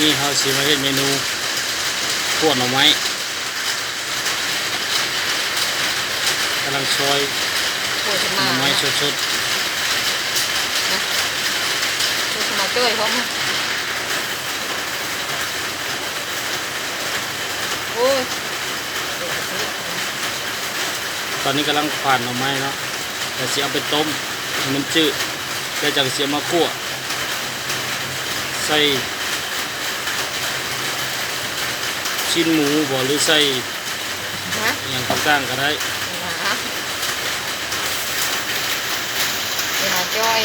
ນີ້ເຮົາຊິມາເຮັດເມນູຂົ້ວໜໍ່ໄມ້ ກຳລັງຊອຍ ໂຄສະນາ ໜໍ່ໄມ້ສົດໆ ນະ ໂຄສະນາຈ້ອຍພ້ອມນະ ໂອ້ຍ ຕອນນີ້ກຳລັງຂວານໜໍ່ໄມ້ເນາະ ແລ້ວຊິເອົາໄປຕົ້ມໃຫ້ມັນຈືດ ແລ້ວຈັ່ງຊິເອົາມາຂົ້ວ ໃສ່ຊີ້ນໝູບໍ ຫຼືໃສ່ ຮະ ອີ່ຫຍັງຕ່າງໆກໍໄດ້ ຫວາ ເວລາຈ້ອຍ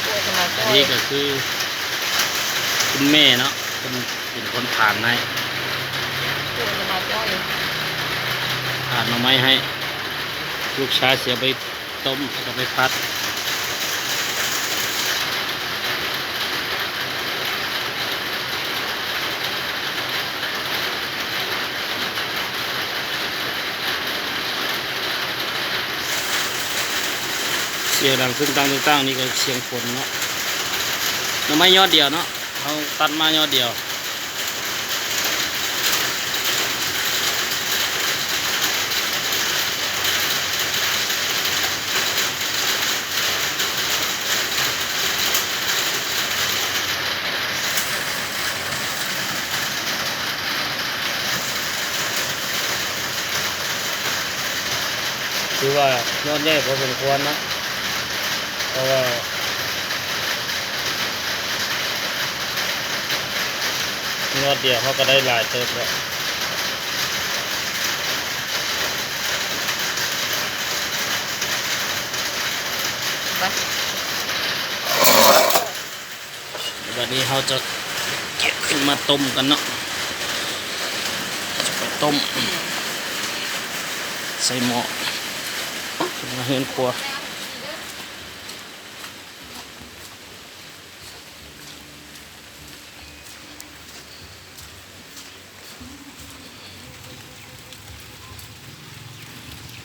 ໂຄສະນາຈ້ອຍ ອັນນີ້ກໍຄືຄຸນແມ່ເນາະ ເພິ່ນເປັນຄົນຜານໃຫ້ ໂຄສະນາຈ້ອຍ ຜານໜໍ່ໄມ້ໃຫ້ ລູກຊາຍຊິເອົາໄປ ຕົ້ມ ແລ້ວກໍໄປຜັດ ສຽງດັງຕຶ້ງຕັງຕຶ້ງຕັງ ນີ້ກໍສຽງຝົນເນາະ ໜໍ່ໄມ້ຍອດດຽວເນາະ ເຮົາຕັດມາຍອດດຽວ. ຖືວ່າຍອດໃຫຍ່ພໍສົມຄວນເນາະ ເພາະວ່າ ຍອດດຽວເຮົາກໍໄດ້ຫຼາຍເຕີບແລ້ວ. ບັດນີ້ເຮົາຈະເກັບຂຶ້ນມາຕົ້ມກັນເນາະ ຈະໄປຕົ້ມໃສ່ໝໍ້ ຂຶ້ນມາເຮືອນຄົວ.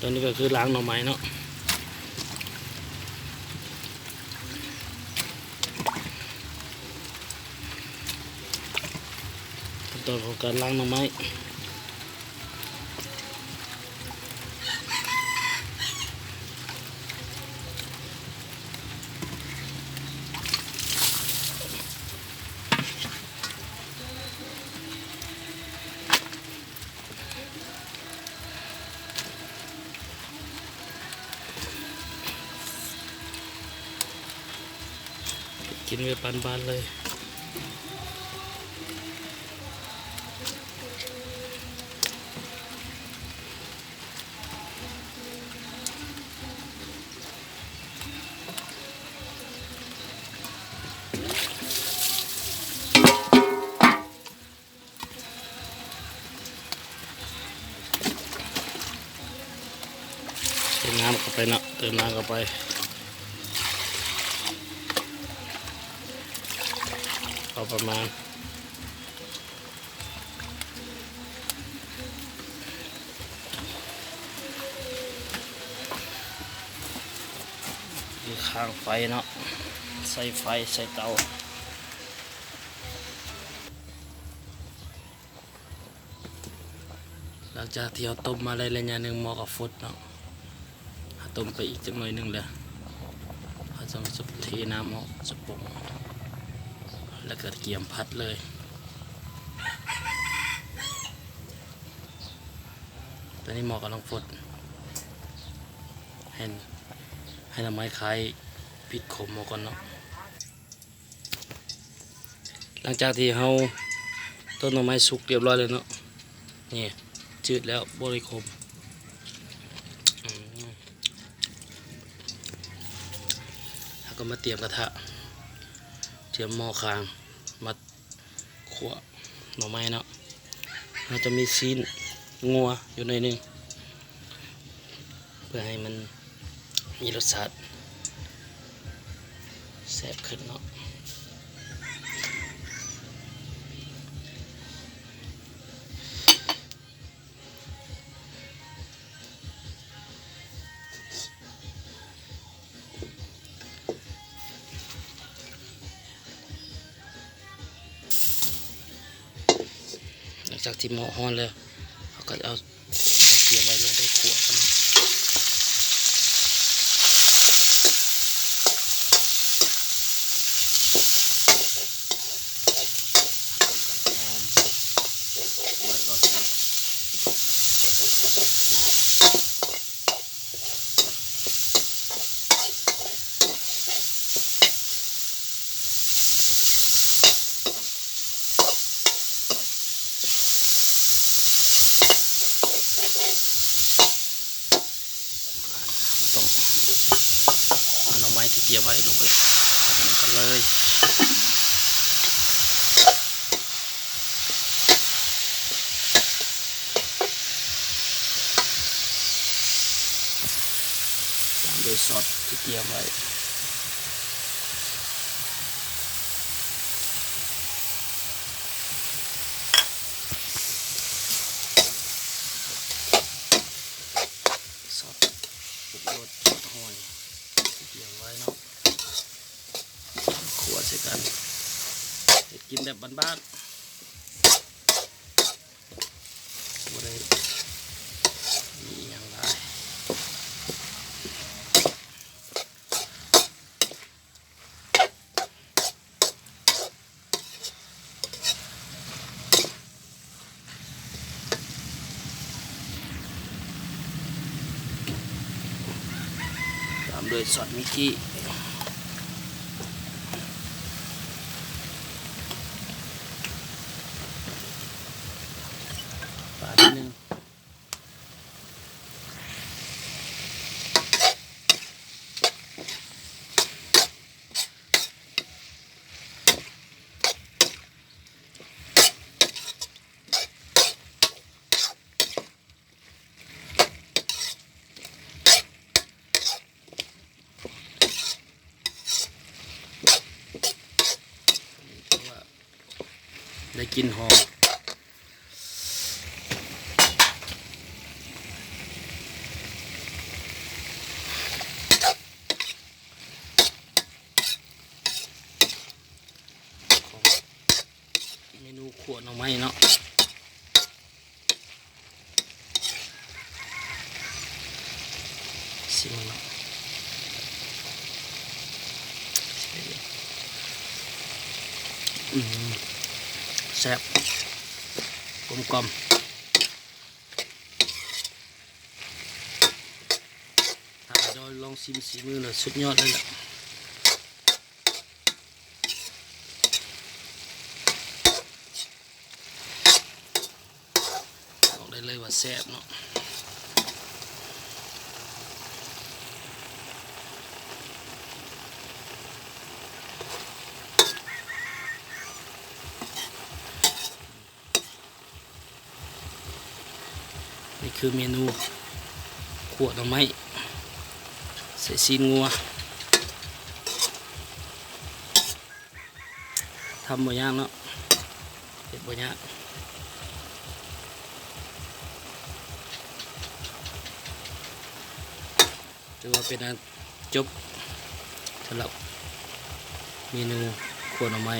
ຕອນນີ້ກໍຄືລ້າງໜໍ່ໄມ້ເນາະ ຂັ້ນຕອນຂອງການລ້າງໜໍ່ໄມ້. ກິນແບບບ້ານໆເລີຍ. ເຕີມນ້ຳເຂົ້າໄປເນາະ ເຕີມນ້ຳເຂົ້າໄປ ພໍປະມານ. ຄືຄ້າງໄຟເນາະ ໃສ່ໄຟ ໃສ່ເຕົາ. ຫຼັງຈາກທີ່ເຮົາຕົ້ມມາໄດ້ໄລຍະໜຶ່ງ ໝໍ້ກໍຟົດເນາະ ເຮົາຕົ້ມໄປອີກຈັກໜ້ອຍໜຶ່ງແລ້ວ ເຮົາຈັ່ງຈະເທນ້ຳອອກ ຈະປົງ ແລ້ວກໍກຽມຜັດເລີຍ. ຕອນນີ້ໝໍ້ກຳລັງຟົດ ໃຫ້ ໃຫ້ໜໍ່ໄມ້ຄາຍພິດຂົມອອກກ່ອນເນາະ. ຫຼັງຈາກທີ່ເຮົາຕົ້ມໜໍ່ໄມ້ສຸກຮຽບຮ້ອຍແລ້ວເນາະ ນີ້ ຈືດແລ້ວ ບໍ່ໄດ້ຂົມ. ອືມ ເຮົາກໍມາຕຽມກະທະ ຕຽມໝໍ້ຄາງ ມາ ຂົ້ວໜໍ່ໄມ້ເນາະ ເຮົາຈະມີຊີ້ນງົວຢູ່ໜ້ອຍໜຶ່ງ ເພື່ອໃຫ້ມັນມີລົດຊາດແຊບຂຶ້ນເນາະ. ຈາກທີ່ໝໍ້ຮ້ອນແລ້ວ ເຮົາກໍເອົາ ເຮົາກຽມໄວ້ລົງໄປຂົ້ວກັນເນາະ. ຕ້ອງເອົາໜໍ່ໄມ້ທີ່ກຽມໄວ້ລົງໄປກັນເລີຍ. ຕາມດ້ວຍຊອດທີ່ກຽມໄວ້ ຊອດປຸກລົດ ຊອດຫອຍທີ່ກຽມໄວ້ເນາະ. ຂົ້ວໃສ່ກັນ ເຮັດກິນແບບບ້ານໆ ບໍ່ໄດ້ມີອີ່ຫຍັງຫຼາຍ. ຕາມດ້ວຍຊອດມິກກີ້ ປາດໜຶ່ງ. ໄດ້ກິ່ນຫອມ. ເມນູຂົ້ວໜໍ່ໄມ້ເນາະ ຊິມເນາະ. ອືມ ແຊບ ກົມກ່ອມ. ຖ້າລອງຊິມສີມືແລ້ວສຸດຍອດເລີຍລະ. ບອກໄດ້ເລີຍວ່າແຊບເນາະ. ນີ້ຄືເມນູຂົ້ວໜໍ່ໄມ້ ໃສ່ຊີ້ນງົວ. ທຳບໍ່ຍາກເນາະ ເຮັດບໍ່ຍາກ. ຖືວ່າເປັນອັນຈົບສຳລັບເມນູຂົ້ວໜໍ່ໄມ້.